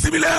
bisimila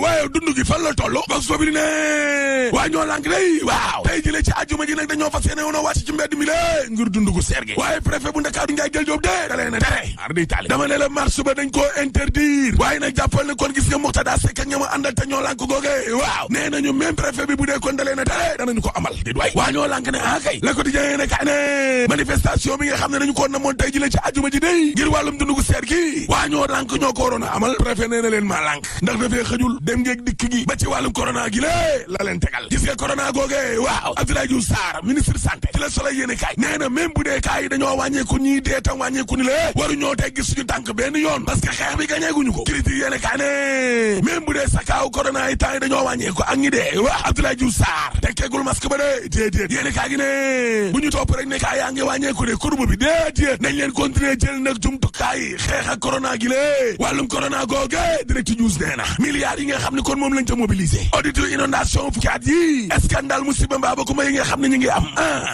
waaye dund gi fan la toll box boobu ne waa ñoo lànk day waaw tey jëlee ci àjjuma ji nag dañoo fas yéene woon a wàcc ci mbedd mi la ngir dund gu seer gi waaye préfet bu Ndakaaru Ndiaye Jël Joob de da leen a tere ardi tali dama ne la marche ba dañ koo interdire waaye nag jàppal ne kon gis nga Mourtada Seck ak ña ma àndal te ñoo lànk googe waaw nee nañu même préfet bi bu dee kon da leen a tere danañu ko amal di waay waa ñoo lànk ne ah kay Le Quotidien ne kay ne manifestation bi nga xam ne dañu ko namoon tey jëlee ci àjjuma ji day ngir wàllum dund gu seer gi waa ñoo lànk ñoo ko waroon a amal préfet nee na leen maa lànk ndax dafee xëjul dem ngeeg dikk gi ba ci wàllum corona gi la leen tegal gis nga corona googe waaw Abdoulaye Diouf Sarr ministre santé ci la Soleil yéene kaay nee na même bu dee kaay yi dañoo wàññeeku ñii dee tam wàññeeku ni la waru ñoo teggi suñu tànk benn yoon parce que xeex bi gañeeguñu ko critique yéene kaay ne même bu dee sakaaw corona yi temps yi dañoo wàññeeku ak ñi dee waaw Abdoulaye Diouf Sarr tekkeegul masque ba de déedéet yéene kaay gi ne bu ñu topp rek ne kaay yaa ngi wàññeeku de courbe bi déedéet nañ leen continuer jël nag jumtukaay yi xeex ak corona gi lée wàllum corona googe direct news nee na milliards yi nga xam ne kon moom lañ ca mobiliser audit inondation fukki at yi scandale musiba mbaa ba kuma yi nga xam ne ñu ngi am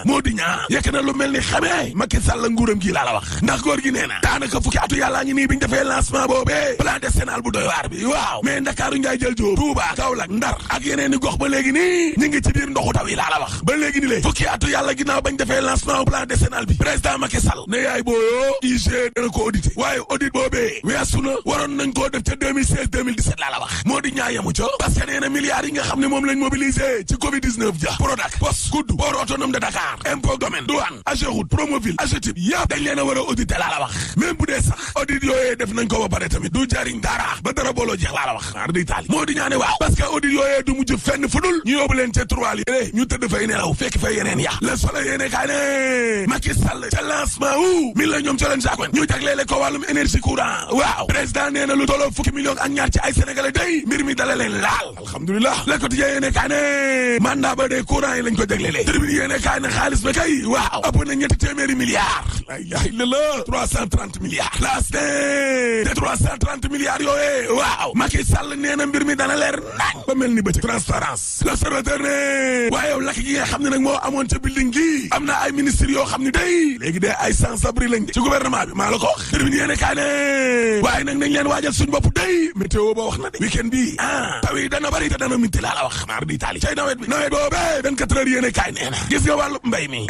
moo di ñaa yekk na lu mel ni xamee Macky Sall nguuram gi laa la wax ndax góor gi nee na daanaka fukki atu yàllaa ngi nii biñu defee lancement boobee plan décennal bu doy waar bi waaw mais Ndakaaru Ndiaye Jël Joob Touba Kaolack Ndar ak yeneen i gox ba léegi nii ñu ngi ci biir ndoxu taw yi laa la wax ba léegi ni lée fukki atu yàlla ginnaaw bañ defee lancement plan décennal bi président Macky Sall ne yaay booyoo IG dana ko audité waaye audit boobee weesu na waroon nañ koo def ca 2016 2017 laa la wax moo di ñaa yemu ca parce que nee na milliards yi nga xam ne moom lañ mobilisé ci Covid 19 ja Prodac Poste Kudd port autonome de Dakar impôt domaine douane AGEROUTE Promoville AGETIP yëpp dañ leen a war a audité laa la wax même bu dee sax audit yooyee def nañ ko ba pare tamit du jariñ dara ba dara booloo jeex laa la wax ar di taali moo di ñaane waaw parce que audit yooyee du mujj fenn fu dul ñu yóbbu leen ca trois li ñu tëdd fay nelaw fekk fay yeneen ya Le Soleil yéene kaay ne Macky Sall ca lancement wu mi la ñoom ca leen sakon ñu jagleele ko wàllum énergie courant waaw président nee na lu tolloo fukki millions ak ñaar ci ay sénégalais day mbir mi dala leen laal alhamdulilah Le Quotidien yéene kaay ne mandat ba de courant yi lañ ko jagleele Tribune yéene kaay ne xaalis ba kay waaw ëpp na ñetti téeméeri milliards la ilaha illallah 330 milliards laas ne te 330 milliards yooyee waaw Macky Sall nee na mbir mi dana leer nañ ba mel ni bëccëg transparence L'Observateur ne waaye yow lakk gi nga xam ne nag moo amoon ca building gi am na ay ministres yoo xam ne day léegi de ay sans-abri lañ ci gouvernement bi maa la ko wax Tribune yéene kaay ne waaye nag nañ leen waajal suñ bopp day météo ba wax na de week-end bi taw yi dana bari te dana mitti laa la wax maar di taali cay nawet bi nawet boobee 24 heures yéene kaay nee na gis nga wàllu mbay mi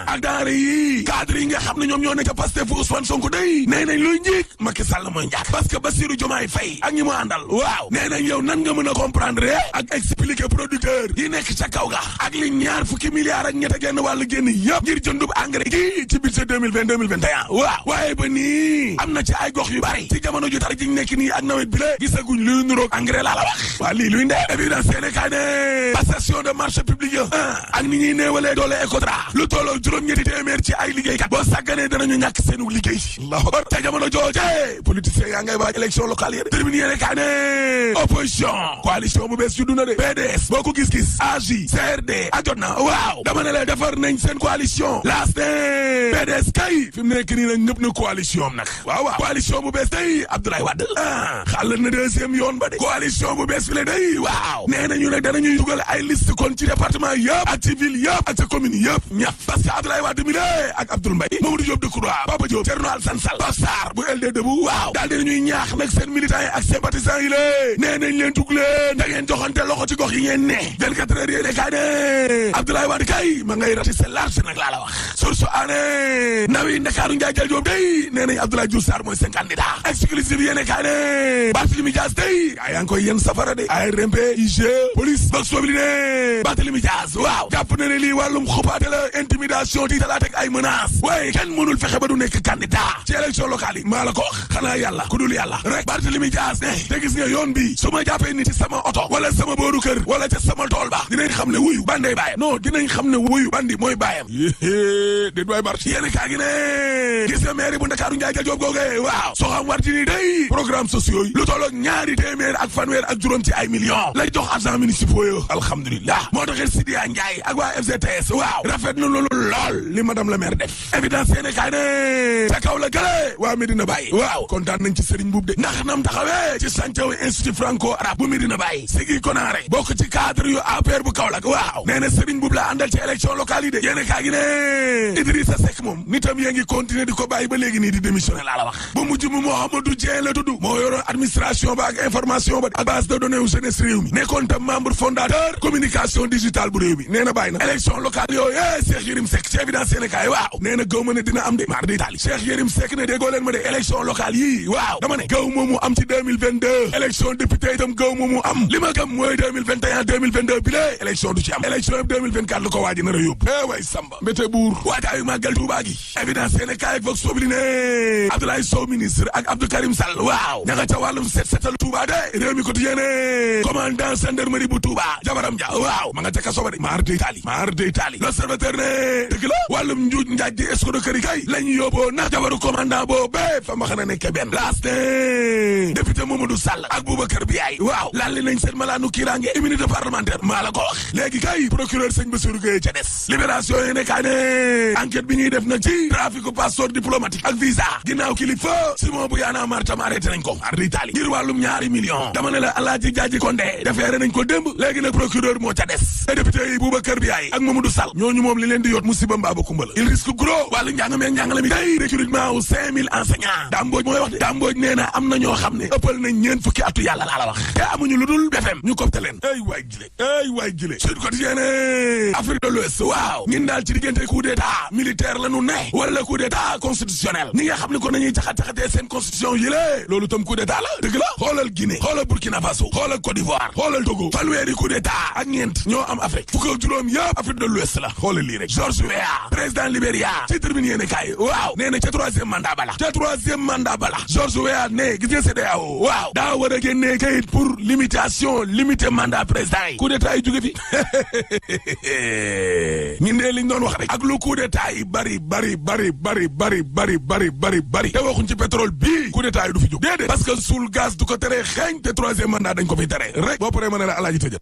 ak denrée yi cadre yi nga xam ne ñoom ñoo ne ca Pastef fu Ousmane Sonko day nee nañ luy njiig Macky Sall mooy njaak parce que Bassirou Diomaye Faye ak ñi mu àndal waaw nee nañ yow nan nga mën a comprendre ak expliquer producteur yi nekk ca kaw ga ak li ñaar fukki milliards ak ñett genn wàllu génn yëpp ngir jëndub engrais gi ci budget 2020-2021 waaw waaye ba nii am na ci ay gox yu bari ci jamono ju tar ji ñu nekk nii ak nawet bi la gisaguñ luy nuroog engrais laa la wax waa lii luy ndee évidence yéene kaay ne passation de marché public ya ak ni ñuy néewalee doole Ecotra lu tolloo juróom-ñetti téeméer ci ay liggéeykat boo sàgganee danañu ñàkk seenu liggéey allahu akbar ca jamono jooje politicien yaa ngay waaj élection locale yi Tribune yéene kaay ne opposition coalition bu bees juddu na de PDS boo ko gis-gis AJ CRD a jot na waaw dama ne la defar nañ seen coalition laas ne PDS kay fi mu nekk nii nag ñëpp na coalition am nag waaw waaw coalition bu bees day Abdoulaye Wade xàllal na deuxième yoon ba de coalition bu bees fi le day waaw nee nañu nag danañuy dugal ay liste kon ci département yëpp ak ci ville yëpp ak ci commune yëpp ñaf parce que Abdoulaye Wade mi lé ak Abdoul Mbaye Mamadou Diop Decroix Papa Diop Thierno Alassane Sall Pape Sarr bu LD Debout waaw daal dinañuy ñaax nag seen militants yi ak sympathisants yi lée nee nañ leen dug leen da ngeen joxante loxo ci gox yi ngeen ne 24 heures yéene kaay ne Abdoulaye Wade kay ma ngay ratisser large nag laa la wax source ané ndaw yi Ndakaaru Ndiaye Jël Joob day nee nañ Abdoulaye Diouf Sarr mooy seen candidat exclusif yéene kaay ne Barthélémy Dias day yaa ngi koy yenn safara de ARMP IG police box sobli ne Barthélémy Dias waaw jàpp na ne lii wàllum xupaate la intimidation di talaat ak ay menaces waaye kenn mënul fexe ba du nekk candidat ci élection locale yi maa la ko wax xanaa yàlla ku dul yàlla rek Barthélémy Dias ne te gis nga yoon bi su ma jàppee nit ci sama oto wala sama booru kër wala ca sama tool ba dinañ xam ne wuyu bandey baayam non dinañ xam ne wuyu bandi mooy baayam déet waay Bart yéen kaa gi ne gis nga maire bu Ndakaaru Ndiaye Jël Joob googe waaw soo xam war ci ni day programme sociaux yi lu tolloog ñaari téeméer ak fanweer ak juróom ci ay millions lay jox agent municipaux yo alhamdulilah moo taxit Sidya Ndiaye ak waa FGTS waaw rafet na loolu lool li madame la maire def évidence yéene kaay ne ca kaw la gële waa Medina Baye waaw kontaan nañ ci Serigne Boub de ndax nam taxawee ci chantier institut franco arabe bu Medina Baye Sigi Konaré bokk ci cadre yu APR bu Kaolack waaw nee na Serigne Boub la àndal ci élection locale yi de yéene kaay gi ne Idrissa Seck moom nitam yaa ngi continuer di ko bàyyi ba léegi nii di démissionner laa la wax ba mujj mu Mouhamadou Dieng la tudd moo yoroon administration ba ak information ba ak base de données wu jeunesse réew mi nekkoon tam membre fondateur communication digitale bu réew mi nee na bàyyi na élection locale yooyu Cheikh Yérim Seck ci évidence Sénégal waaw nee na gaw ma ne dina am de mar di tali Cheikh Yérim Seck ne déggoo leen ma de élection locale yii waaw dama ne gaw ma mu am ci 2022 élection député itam gaw ma mu am li ma gëm mooy 2021 2022 bi lée élection du ci am élection yëpp 2024 la ko waaji nar a yóbbu way samba mbéte buur waajaayu màggal Tuubaa gi évidence Sénégal ak Vox Populi ne Abdoulaye Sow ministre ak Abdou Karim Sall waaw ña nga ca wàllum setal Touba de réew mi quotidien ne commandant gendarmerie bu Touba jabaram ja waaw ma nga ca kaso ba de maar de Italie l'observateur ne dëgg la wàllum njuuj njaaj di escroquerie kay la ñu yóbboo nag jabaru commandant boo bee fa ma xana nekk benn laas ne député Mamadou Sall ak Boubacar Biaye waaw laal li nañ seen malaanu kiiraange immunité parlementaire maa la ko wax léegi kay procureur sëñ Bassirou Gueye ca des libération yi ne kay ne enquête bi ñuy def nag ci trafic passeport diplomatique ak visa ginnaaw kilifa Simon bu yaana martam arrêté nañ ko ar d'Italie ngir wàllum $2 millions dama ne la Alaaji Jaaji Condé defeere nañ ko démb léegi nag procureur moo ca des te député yi Boubacar Biaye ak Mamadou Sall ñooñu moom li leen di yoot musiba mbaaba kumba la il risque gros wàllu njàngame ak njàngale mi day recrutement wu 5000 enseignants Damboj mooy wax de Damboj nee na am na ñoo xam ne ëppal nañ ñeen fukki atu yàlla laa la wax te amuñu lu dul BFM ñu kopte leen ay waay jile Sud Quotidien Afrique de l'Ouest waaw ñin daal ci diggante coup d'état militaire la ñu ne wala coup d'état constitutionnel ñi nga xam ne ko nañuy caxat-caxatee seen constitution yi lée loolu tam coup d'état la dëgg la xoolal Guinée xoolal Burkina Faso xoolal Côte d'Ivoire xoolal Togo fanweeri coup d'état ak ñeent ñoo am Afrique fukk ak juróom yëpp Afrique de l'Ouest la xoolal lii rek George Weah président Libéria ci tribune yéene kaay waaw nee na ca troisième mandat bala George Weah ne gis nga CEDEAO waaw daa war a génnee kayit pour limiter mandat président yi coup d'état yi jóge fi ñi ndee liñ doon wax rek ak lu coup d'état yi bari te waxuñ ci pétrole bii coup d'état yi du fi jóg déedéet parce que suul gaz du ko tere xeeñ te troisième mandat dañ ko fi tere rek boo paree mën a la alaaji tëjal